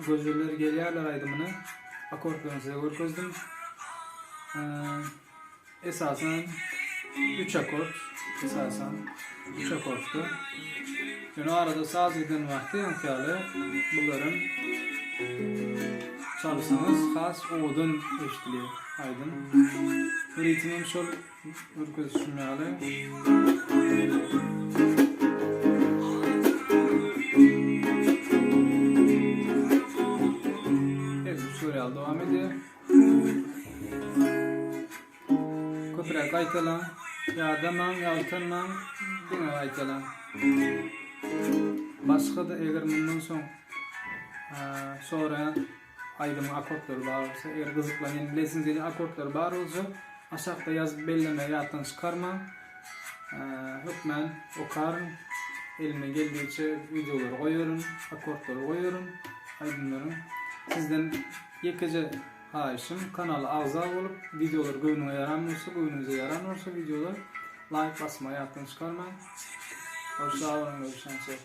Gözeller gelýärler aýdymyny akkordlaryny size görkezdim. Esasan 3 akkord, esasan 3 akkorddy. Ýöne arada saz giden wagty ýaňky ýaly bularyň çalsaňyz has owadan eşidilýär aýdym. Ritmem şol görkezişim ýaly. Edil şol ýaly dowam edýär. Köpräk gaýtalaň. Ýadamaň, ýaltanmaň, diňe gaýtalaň. Başga-da eger mundan soň soraýan aýdymyň akkordlary bar bolsa, eger gyzyklanýan bilesiňiz gelýän akkordlary bar bolsa, aşakda ýazyp bellemegi ýatdan çykarmaň. Hökmän okaryn. Elimden geldigiçe wideolary goýaryn, akkordlary goýaryn aýdymlaryň. Sizden ýekeje Haýyşym kanala agza bolup wideolar göwnüňe ýaran bolsa göwnüňize ýaran bolsa wideolar laýk basmagy ýatdan çykarmaň. Hoş sag boluň görüşençek.